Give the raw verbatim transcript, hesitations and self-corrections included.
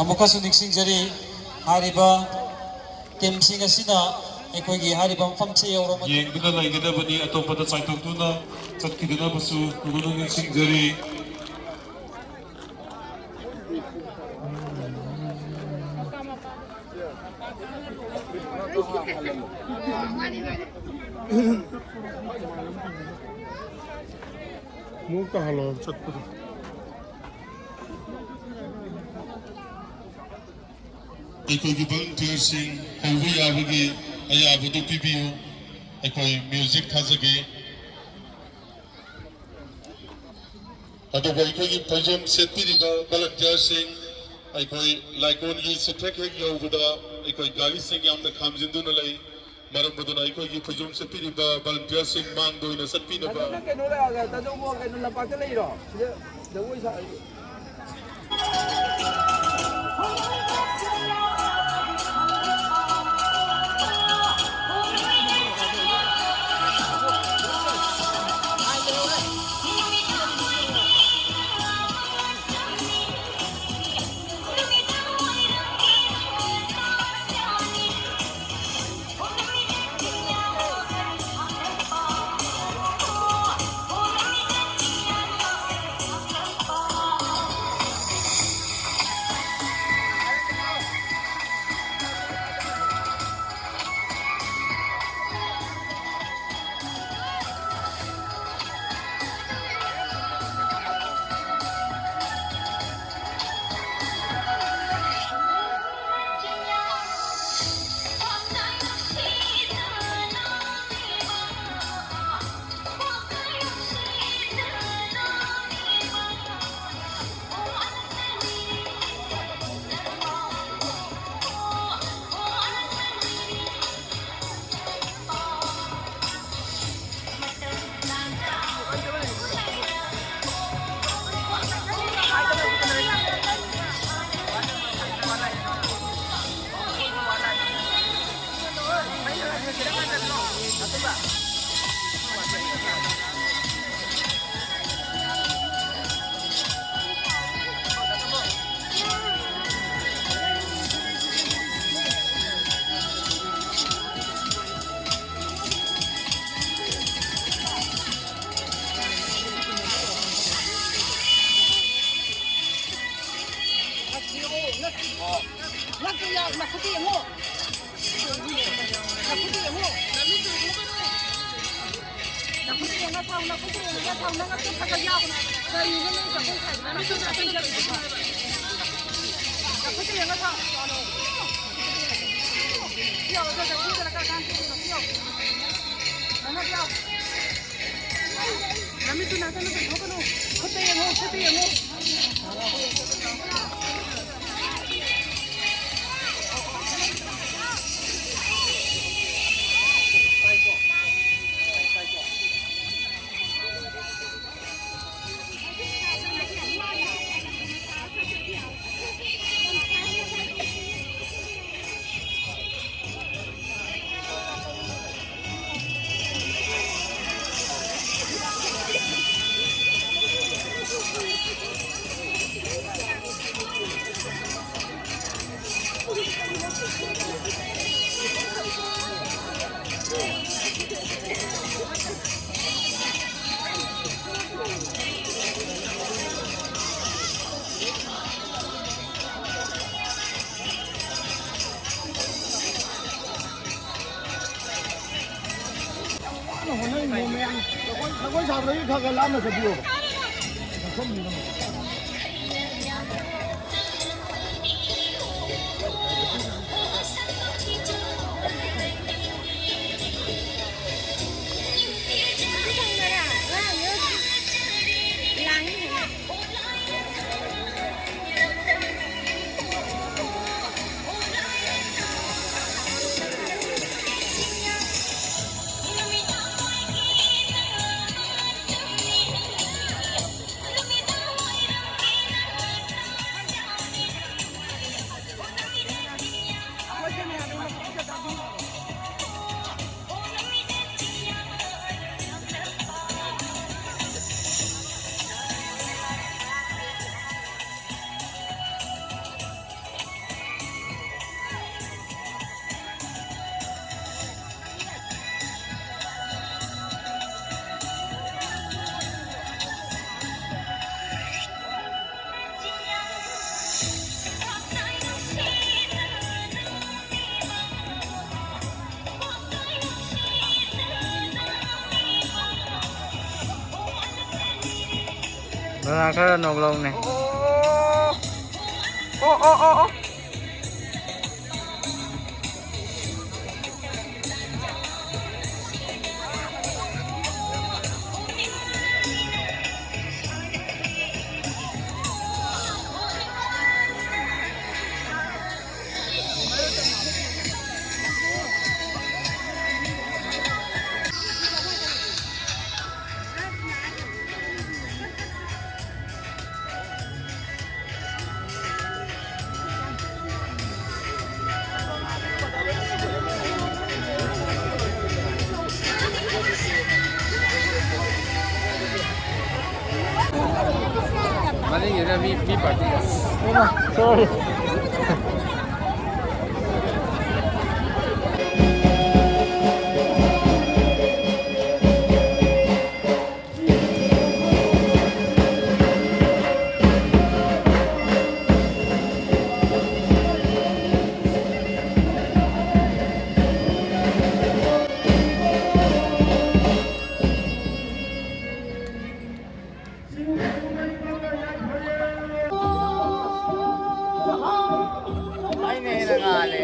ꯑꯃꯨꯛꯀꯁꯨ ꯅꯤꯡꯁꯤꯡꯖꯔꯤ, ꯍꯥꯏꯔꯤꯕ ꯇꯤꯝꯁꯤꯡ ꯑꯁꯤꯅ ꯑꯩꯈꯣꯏꯒꯤ ꯍꯥꯏꯔꯤꯕ ꯃꯐꯝꯁꯤ ꯌꯧꯔꯕ ꯌꯦꯡꯗꯨꯅ ꯂꯩꯒꯗꯕꯅꯤ꯫ ꯑꯇꯣꯞꯄꯗ ꯆꯥꯏꯊꯣꯛꯇꯨꯅ ꯆꯠꯈꯤꯗꯅꯕꯁꯨ ꯄꯨꯛꯅꯤꯡ ꯅꯤꯡꯁꯤꯡꯖꯔꯤ꯫ ꯑꯃꯨꯛ ꯇꯥꯍꯜꯂꯣ ꯆꯠꯄꯗꯣ꯫ ꯑꯩꯈꯣꯏꯒꯤ ꯚꯣꯂꯨꯟꯇꯤꯌꯔꯁꯤꯡ ꯍꯧꯕ ꯌꯥꯕꯒꯤ ꯑꯌꯥꯕꯗꯨ ꯄꯤꯕꯤꯌꯨ꯫ ꯑꯩꯈꯣꯏ ꯃ꯭ꯌꯨꯖꯤꯛ ꯊꯥꯖꯒꯦ꯫ ꯑꯗꯨꯒ ꯑꯩꯈꯣꯏꯒꯤ ꯐꯩꯖꯣꯝ ꯁꯦꯠꯄꯤꯔꯤꯕ ꯚꯣꯂꯨꯟꯇꯤꯌꯔꯁꯤꯡ, ꯑꯩꯈꯣꯏ ꯂꯥꯏꯀꯣꯟꯒꯤ ꯆꯤꯊꯦꯛ ꯍꯦꯛ ꯌꯧꯕꯗ ꯑꯩꯈꯣꯏ ꯒꯥꯔꯤꯁꯤꯡ ꯌꯥꯝꯅ ꯈꯥꯝꯖꯤꯟꯗꯨꯅ ꯂꯩ꯫ ꯃꯔꯝ ꯑꯗꯨꯅ ꯑꯩꯈꯣꯏꯒꯤ ꯐꯩꯖꯣꯝ ꯁꯦꯠꯄꯤꯔꯤꯕ ꯚꯣꯂꯨꯟꯇꯤꯌꯔꯁꯤꯡ ꯃꯥꯡꯗ ꯑꯣꯏꯅ ꯆꯠꯄꯤꯅꯕ꯫ ꯅꯪ ꯀꯩꯅꯣ ꯂꯥꯛꯑꯒ ꯇꯥꯖꯧꯕ ꯀꯩꯅꯣ ꯂꯝꯄꯥꯛꯇ ꯂꯩꯔꯣ? ꯁꯤꯗ ꯖꯒꯣꯏ ꯁꯥ ꯅꯪꯁꯨ ꯌꯥꯎ, ꯅꯈꯨꯠꯇ ꯌꯦꯡꯉꯣ꯫ ꯅꯈꯨꯠꯇ ꯌꯦꯡꯉꯣ꯫ ꯅꯈꯨꯠꯇ ꯌꯦꯡꯉ ꯊꯥꯎ, ꯅꯈꯨꯠꯇ ꯌꯦꯡꯉꯒ ꯊꯥꯎ, ꯅꯪ ꯑꯗꯨꯝ ꯈꯔ ꯈꯔ ꯌꯥꯎ꯫ ꯀꯔꯤꯅꯣ ꯅꯣꯏ ꯆꯥꯛꯈꯨꯝ ꯁꯥꯏꯗꯨꯅ ꯅꯈꯨꯠꯇ ꯌꯦꯡꯉ ꯊꯥꯎ꯫ ꯌꯥꯎ, ꯑꯗꯣ ꯆꯥꯛꯈꯨꯝꯗ ꯈꯔ ꯈꯔ ꯊꯥꯡ ꯌꯥꯎ꯫ ꯅꯃꯤꯠꯇꯨ ꯅꯥꯀꯟꯗ ꯄꯨꯊꯣꯛꯀꯅꯨ꯫ ꯈꯨꯠꯇ ꯌꯦꯡꯉꯣ, ꯈꯨꯠꯇ ꯌꯦꯡꯉꯣ꯫ ꯋꯥꯅ ꯍꯣꯠꯅꯔꯤꯕ ꯃꯌꯥꯝ ꯖꯒꯣꯏ, ꯖꯒꯣꯏ ꯁꯥꯕꯗꯒꯤ ꯈꯔ ꯈꯔ ꯂꯥꯞꯅ ꯆꯠꯄꯤꯌꯣꯕ꯫ ꯃꯐꯝꯗꯨꯗ꯫ ꯉꯥ ꯈꯔ ꯅꯣꯛꯂꯛꯎꯅꯦ꯫ ꯑꯣ, ꯑꯣ, ꯑꯣ, ꯑꯣ꯫ ꯃꯅꯤꯡꯒꯤꯗ ꯃꯤ, ꯃꯤ ꯄꯥꯔꯇꯤ꯫ ꯁꯣꯔꯤ꯫ ꯑꯩꯅ ꯍꯦꯟꯅ ꯉꯥꯜꯂꯦ꯫